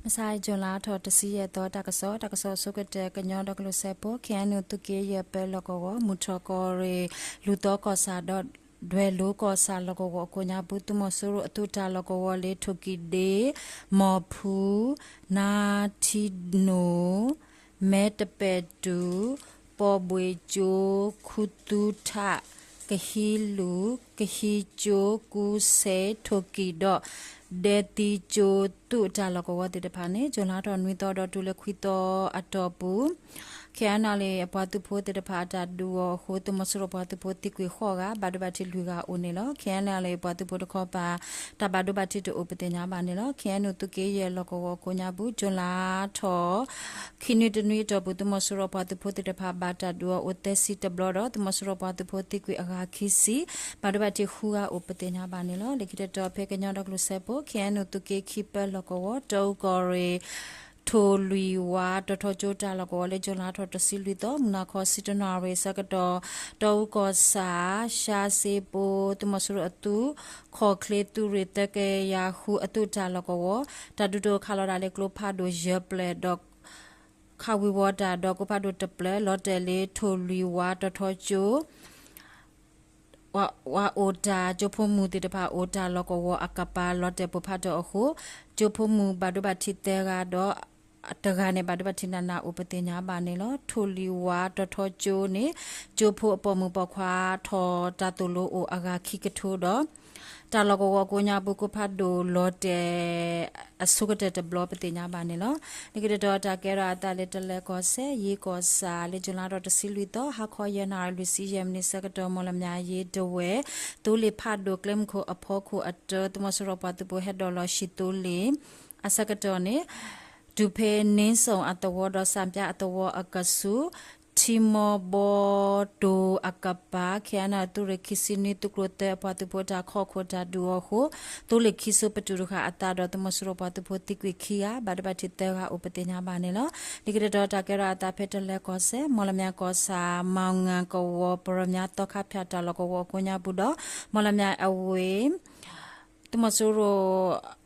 မဆါ June လါထီၣ်တဆံယဲၢ်သီ တၢ်ကစီၣ်, တၢ်ကစီၣ်အဆိကတၢၢ် ကညီဒီကလုာ်စၢဖှိၣ် ခ့ၣ်အဲၣ်ယူၣ် သုးက့ယဲၢ်ပၢလီၢ်ကဝီၤ မုၢ်ထီၣ်ကီၢ်ရ့ၣ် လူၢ်သီကီၢ်ဆၣ်ဒီး ဒွဲၣ်လိၤကီၢ်ဆၣ်လီၢ်ကဝီၤအကိးညါပူၤ သုးမီၤစိရိၤအသုးတၢ်လီၢ်ကဝီၤလၢ ထိၣ်ကံၣ်ဒ့, မီၢ်ဖူ, နါထံနိၣ်, မဲတပဲာ်တူၣ်, ပီၣ်ဘှ့ၣ်ကၠိ, ခူသူထၣ်, ကဟံးလူၢ်, ကဟံးကၠိ, ကူစဲး, ထိၣ်ကံၣ်ဒီး ဒဲသံကၠိ သုးအတၢ်လီၢ်ကဝီၤသ့ၣ်တဖၣ်န့ၣ် June လါထီၣ်နွံသီဒီးတုၤလၢခွံသီအတီၢ်ပူၤ ခ့ၣ်အဲၣ်ယူၣ် အပှၤသုးဖိသ့ၣ်တဖၣ်အတၢ်ဒုးအီၤအဃိ သုးမီၤစိရိၤပှၤသုးဖိသံကွံာ်ဃိးဂၤ ဘၣ်ဒိဘၣ်ထံးလွံၢ်ဂၤအိၣ်န့ၣ်လီၤ. ခ့ၣ်အဲၣ်ယူၣ် ပှၤသုးဖိတခီပၤ တၢ်ဘၣ်ဒိဘၣ်ထံးတအိၣ်ပသ့ၣ်ညါဘၣ်န့ၣ်လီၤ. ခ့ၣ်အဲၣ်ယူၣ် သုးက့ယဲၢ်လီၢ်ကဝီၤကိးညါပူၤ June လါထီၣ် ခံနွံတနွံအတီၢ်ပူၤ သုးမီၤစိရိၤပှၤသုးဖိသ့ၣ်တဖၣ်ဘၣ်တၢ်ဒုးအီၤအိၣ်သၢဆံတဘျီဒီး သုးမီၤစိရိၤပှၤသုးဖိသံကွံာ်အဂၤခံဆံ ဘၣ်ဒိဘၣ်ထံးဃုဂၤအိၣ်ပသ့ၣ်ညါဘၣ်န့ၣ်လီၤ. လၢခံတတီၤဖဲကညီဒီကလုာ်စၢဖှိၣ် ခ့ၣ်အဲၣ်ယူၣ် သုးက့ခံပၢလီၢ်ကဝီၤ တအူကီၢ်ရ့ၣ် ထိၣ်လွံၢ်ဝါ တီၤထီကၠိတၢ်လီၢ်ကဝီၤလၢ June လါထီၣ်တဆံလွံၢ်သီ မုၢ်နၤခီဆံတၢနၣ်ရံၣ်အဆၢကတီၢ် တအူကီၢ်ဆၣ် ရှါစ့ဘိ သုးမီၤစိရိၤအသုး ခီၣ်ချ့သုးရ့ၣ်သၢကယၤဃုအသုးတၢ်လီၢ်ကဝီၤ တၢ်ဒုးတအိၣ်ခးလီၤတၢ်လၢကျိဖးဒိၣ်ယဲၢ်ပျဲၢ်ဒီး ခးဝံၤဝီၤတၢ်ဒီးကျိဖးဒိၣ်တပျဲၢ် လီၤတဲာ်လၢထိၣ်လွံၢ်ဝါတီၤထီကၠိ ဝၤအိၣ်တၢ် ကၠိဖိမုၣ်သ့ၣ်တဖၣ်အိၣ်တၢ်လီၢ်ကဝီၤအကပၤ လီၤတဲာ်ပိၢ်ဖးထီၣ်အဃိ ကၠိဖိမုၣ်ဘၣ်ဒိဘၣ်ထံးသၢဂၤဒီး တဂၤန့ၣ် ဘၣ်ဒိဘၣ်ထံးနးနးအိၣ်ပသ့ၣ်ညါဘၣ်န့ၣ်လီၤ. ထိၣ်လွံၢ်ဝါတီၤထီကၠိန့ၣ် ကၠိဖိအပိာ်မုၣ်ပိာ်ခွါထီၣ်တၢ်သိၣ်လိအိၣ်အဂၤခံကထိဒီး တၢ်လီၢ်ကဝီၤကိးညါပူၤ ကျိဖးဒိၣ်လီၤတဲာ်အဆိကတၢၢ်တဘျီပသ့ၣ်ညါဘၣ်န့ၣ်လီၤ. လၢခံတတီၤတၢ်ကဲထီၣ်အသးလၢတလၢၤကီၢ်စဲၣ် ယ့ကီၢ်ဆၣ်လၢ June လါထီၣ်တဆံလွံၢ်သီ ဟါခီယဲၢ်နၣ်ရံၣ်လွံၢ်ဆံယဲၢ်မံးနံးဆၢကတီၢ် မီၣ်လမၠါယ့တဝဲၢ် သိလ့ၣ်ဖးဒိၣ်ကျဲမုၢ်ခိၣ်အဖီခိၣ်အတၢ သုးမီၤစိရိၤပှၤသုးဖိဟဲဒိးလီၤဟံၣ်သိလ့ၣ် အဆၢကတီၢ်န့ၣ် တုၤဖဲန့စိၣ်အသဝီဒီးစၣ်ပၠါအသဝီအကဆူး ထံမီဘီတိၤအကပၤ ခ့ၣ်အဲၣ်ယူၣ် သုးရ့ၣ်ခံဆံနွံ သုးကျိၤသၢအပှၤသုးဖိတၢ်ခီၣ်ခိၣ်တၢ်ဒုးအီၤအဃိ သိလ့ၣ်ခံစိပတုာ်တဃာ်အသးဒီး သုးမီၤစိရိၤပှၤသုးဖိသံကွံာ်ခံဂၤ ဘၣ်ဒိဘၣ်ထံးသၢဂၤအိၣ်ပသ့ၣ်ညါဘၣ်န့ၣ်လီၤ. လၢခံတတီၤတၢ်ကဲထီၣ်အသးဖဲတလၢၤကီၢ်စဲၣ် မီၣ်လမၠါကီၢ်ဆၣ် မီၣ်ငၣ်ကဝီၤ ပရၢမၠါသီခါဖၠၣ်တၢ်လီၢ်ကဝီၤအကိးညါပူၤဒီး မီၣ်လမၠါအဝ့ၢ် သုးမီၤစိရိၤ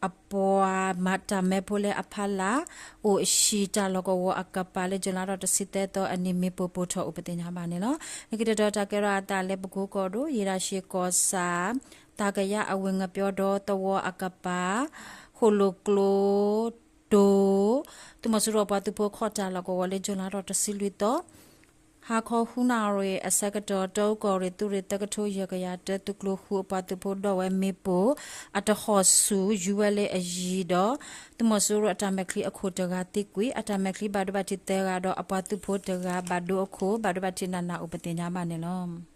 အပှၤမၤတၢ်မဲဖိလၢအဖီလာ် အိၣ်ဟံၣ်တၢ်လီၢ်ကဝီၤအကပၤလၢ June လါထီၣ်တဆံသၢသီအနံၤ မ့ၣ်ပိၢ်ပိၢ်ထီၣ်အိၣ်ပသ့ၣ်ညါဘၣ်န့ၣ်လီၤ. လၢခံတတီၤတၢ်ကဲထီၣ်အသးလၢပကိကီၢ်ဒိၣ် ယ့ၣ်ဒၣ်ရှ့ၣ်ကီၢ်ဆၣ် သးကယၤအဝ့ၢ်ငပျီဒီသဝီအကပၤ ဃိၣ်လိၣ်ကျိတိၤ သုးမီၤစိရိၤပှၤသုးဖိခီၣ်တၢ်လီၢ်ကဝီၤလၢ June လါထီၣ်တဆံလွံၢ်သီ ဟါခီဃုနၣ်ရံၣ်အဆၢကတီၢ် တအူကီၢ်ရ့ၣ်သုးရ့ၣ်သၢကထိယဲၢ်ကယၤတၢ သုးကျိဃုအပှၤသုးဖိဒီးဝဲမ့ၣ်ပိၢ် အတဟီၣ်ဆူၣ် ယူၤဝဲလၢအယံၤဒီး သုးမီၤစိရိၤအတၢ်မဲာ်ချံအခိၣ်တဂၤသံကွံာ် အတၢ်မဲာ်ချံဘၣ်ဒိဘၣ်ထံးသၢဂၤဒီး အပှၤသုးဖိတဂၤဘၣ်ဒိအခိၣ် ဘၣ်ဒိဘၣ်ထံးနးနးအိၣ်ပသ့ၣ်ညါဘၣ်န့ၣ်လီၤ.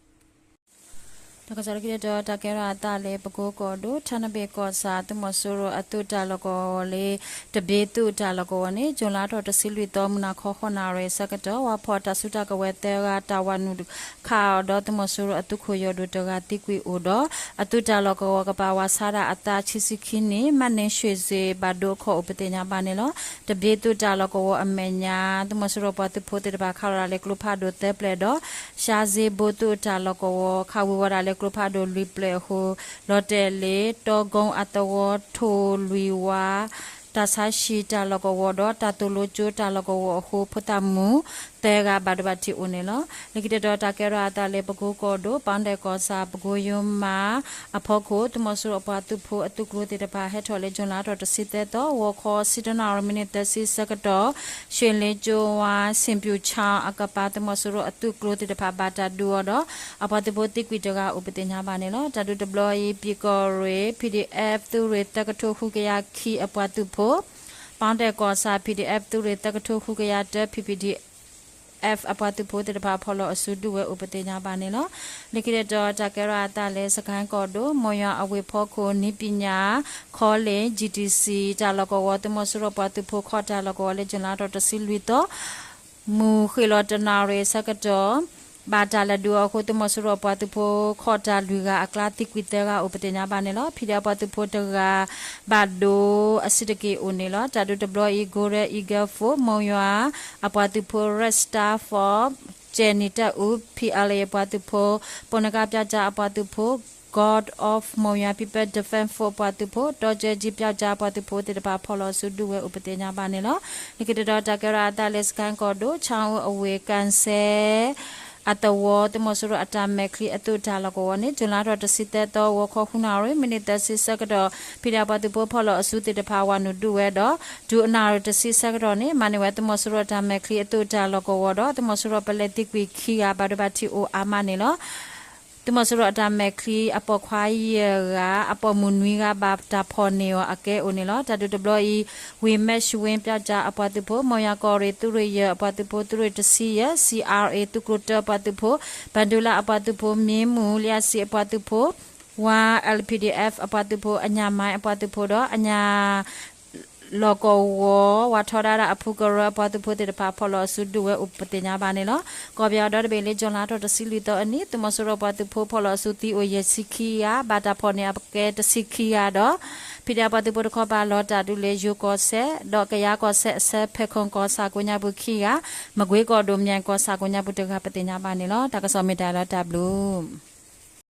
တၢ်ကစီၣ်လၢခံတတီၤ တၢ်ကဲထီၣ်အသးလၢပကိကီၢ်ဒိၣ် ထါနဘ့ၣ်ကီၢ်ဆၣ် သုးမီၤစိရိၤအသုးတၢ်လီၢ်ကဝီၤလၢ တဘ့သုးတၢ်လီၢ်ကဝီၤန့ၣ် June လါထီၣ်တဆံလွံၢ်သီ မုၢ်နၤခီဃိးနၣ်ရံၣ်အဆၢကတီၢ် ဝၤဖီၣ်တၢ်စုတၢ်ကဝဲၤသၢဂၤ တၢ်ဝၤနုာ်ခးအီၤဒီး သုးမီၤစိရိၤအသုးခိၣ်ယီၢ်ဒိၣ်တဂၤသံကွံာ်အိၣ်ဒီး အသုးတၢ်လီၢ်ကဝီၤကပၤဝၤဆါတၢ်အသးခံဆံခံနံၣ် မၣ်န့ၣ် ရွှေစင် ဘၣ်ဒိအခိၣ်အိၣ်ပသ့ၣ်ညါဘၣ်န့ၣ်လီၤ. တဘ့သုးတၢ်လီၢ်ကဝီၤအမဲာ်ညါ သုးမီၤစိရိၤပှၤသုးဖိသ့ၣ်တဖၣ်ခးလီၤတၢ်လၢကျိဖးဒိၣ်သၢပျဲၢ်ဒီး ရှါစ့ဘိသုးတၢ်လီၢ်ကဝီၤ ခးဝံၤဝီၤတၢ်လၢကျိဖးဒိၣ်လွံၢ်ပျဲၢ်အဃိ လီၤတဲာ်လၢ တီကုန်းအသဝီ ထိၣ်လွံၢ်ဝါ တၢ်ဆါဟံၣ်တၢ်လီၢ်ကဝီၤဒီး တၢ်သိၣ်လိကၠိတၢ်လီၢ်ကဝီၤအဃိ ဖိသၣ်မုၣ် သၢဂၤဘၣ်ဒိဘၣ်ထံးအိၣ်န့ၣ်လီၤ. လၢခံတတီၤတၢ်ကဲထီၣ်အသးလၢပကိကီၢ်ဒိၣ် ပီၣ်တဲၣ်ကီၢ်ဆၣ် ပကိယိမးအဖီခိၣ် သုးမီၤစိရိၤအပှၤသုးဖိအသုးကျိၤသ့ၣ်တဖၣ်ဟဲထီၣ်လၢ June လါထီၣ်တဆံသၢသီ ဂီၤခီဆံတၢနၣ်ရံၣ်မံးနံးသၢဆံဆၢကတီၢ် ရွှေလင်းကျောင်းဝါ ဆင်ဖြူချောင်းအကပၤ သုးမီၤစိရိၤအသုးကျိၤသ့ၣ်တဖၣ်ဘၣ်တၢ်ဒုးအီၤဒီး အပှၤသုးဖိသံကွံာ်တဂၤအိၣ်ပသ့ၣ်ညါဘၣ်န့ၣ်လီၤ. တၢ်ဒုးတဘျီအံၤ ပၠံၣ်ကီၢ်ရ့ၣ် P D F သုးရ့ၣ်သၢကထိဃုကယၤခံအပှၤသုးဖိ ပီၣ်တဲၣ်ကီၢ်ဆၣ် P D F သုးရ့ၣ်သၢကထိဃုကယၤတၢ P P D F အပှၤသုးဖိသ့ၣ်တဖၣ်ဖီၣ်လီၤအစုဒုးဝဲအိၣ်ပသ့ၣ်ညါဘၣ်န့ၣ်လီၤ. လၢခံတတီၤတၢ်ကဲထီၣ်အသးလၢ စကဲၣ်ကီၢ်ဒိၣ် မိၢ်ယွၤအဝ့ၢ်ဖီခိၣ် နံၣ်ပညာ college G T C တၢ်လီၢ်ကဝီၤ သုးမီၤစိရိၤပှၤသုးဖိခီၣ်တၢ်လီၢ်ကဝီၤလၢ June လါထီၣ်တဆံလွံၢ်သီ မုၢ်ဃ့ၢ်လီၤတနၣ်ရံၣ်အဆၢကတီၢ် ဘၣ်တၢ်လဲၤဒုးအီၤအဃိ သုးမီၤစိရိၤအပှၤသုးဖိခီၣ်တၢ်လွံၢ်ဂၤအကျါသံကွံာ်သၢဂၤအိၣ်ပသ့ၣ်ညါဘၣ်န့ၣ်လီၤ. ဖံးဒဲးအပှၤသုးဖိတဂၤ ဘၣ်ဒိအဆံးတက့ၢ်အိၣ်န့ၣ်လီၤ. တၢ်ဒုးတဘျီအံၤ Golden Eagle Force မိၢ်ယွၤအပှၤသုးဖိ Red Star Force ကၠဲၣ်နံၤတၢ်အူ P L A အပှၤသုးဖိ ပိာ်နကါပၠၣ်ကၠၣ်အပှၤသုးဖိ People Defense Force အပှၤသုးဖိ, တောင်ကြီး ပျောက်ကျား အပှၤသုးဖိသ့ၣ်တဖၣ်ဖီၣ်လီၤအစုဒုးဝဲအိၣ်ပသ့ၣ်ညါဘၣ်န့ၣ်လီၤ. လၢခံတတီၤတၢ်ကဲထီၣ်အသးလၢ စကဲၣ်ကီၢ်ဒိၣ် ခၠါအူအဝ့ၢ် ကၣ်စဲ အသဝီ သုးမီၤစိရိၤအတၢ်မဲာ်ချံအသုးတၢ်လီၢ်ကဝီၤန့ၣ် ကၠူၤလါထီၣ်တဆံသၢသီ ဂီၤခီဃုနၣ်ရံၣ် မံးနံးသၢဆံဆၢကတီၢ် ဖံးဒဲးအပှၤသုးဖိဖီၣ်လီၤအစုသ့ၣ်တဖၣ် ဝၤနုာ်ဒုးဝဲဒီး တုၤအနၣ်ရံၣ်တဆံဆၢကတီၢ်န့ၣ် မၤန့ၢ်ဝဲသုးမီၤစိရိၤအတၢ်မဲာ်ချံအသုးတၢ်လီၢ်ကဝီၤဒီး သုးမီၤစိရိၤပလဲၤသံကွံာ်ခံဂၤ ဘၣ်ဒိဘၣ်ထံးအိၣ်အါမးန့ၣ်လီၤ. သုးမီၤစိရိၤအတၢ်မဲာ်ချံအပိာ်ခွါယဲၢ်ဂၤ အပိာ်မုၣ်နွံဂၤ ဘၣ်တၢ်ဖီၣ်န့ၢ်အီၤအကဲအိၣ်န့ၣ်လီၤ. တၢ်ဒုးတဘျီအံၤ ဝ့ၢ်မဲၣ်ၡူဝ့ၣ် ပျောက်ကျား အပှၤသုးဖိ, မီၢ်ယၤကီၢ်ရ့ၣ် သုးရ့ၣ်ယဲၢ် အပှၤသုးဖိ သုးရ့ၣ်တဆံယဲၢ် CRA သုးကျိၤတၢ အပှၤသုးဖိ, ဘၣ်ဒိလၣ် အပှၤသုးဖိ, မ့ၣ်မူၣ် လံအစံၣ် အပှၤသုးဖိ, ဝါ LPDF အပှၤသုးဖိ, အညၣ်မါ အပှၤသုးဖိဒီး အညၣ် လီၢ်ကဝီၤ ဝၤထီဒါဒၣ် အဖုကရၢ အပှၤသုးဖိသ့ၣ်တဖၣ် ဖီၣ်လီၤအစုဒုးဝဲအိၣ်ပသ့ၣ်ညါဘၣ်န့ၣ်လီၤ. ကီၢ်ပယီၤဒီတဘ့ၣ်လၢ ကၠူၤလါထီၣ်တဆံလွံၢ်သီအနံၤ သုးမီၤစိရိၤပှၤသုးဖိ ဖီၣ်လီၤအစုသံအိၣ်ယဲၢ်ဆံခံဂၤ, ဘၣ်တၢ်ဖီၣ်န့ၢ်အကဲတဆံခံဂၤဒီး ဖံးဒဲးအပှၤသုးဖိတခီပၤ လီၤတၢ်ဒုးလၢ ယိၤကီၢ်စဲၣ် ဒီးကယၤကီၢ်စဲၣ်အဆၢ ဖဲးခိၣ်ကီၢ်ဆၣ်ကိးညါပူၤခံဂၤ, မကွ့ကီၢ်ဒိၣ် မၠဲၣ်ကီၢ်ဆၣ်ကိးညါပူၤတဂၤ ပသ့ၣ်ညါဘၣ်န့ၣ်လီၤ. တၢ်ကစီၣ်မ့ၢ်တၢ်လီၤ တၢ်ဘျုး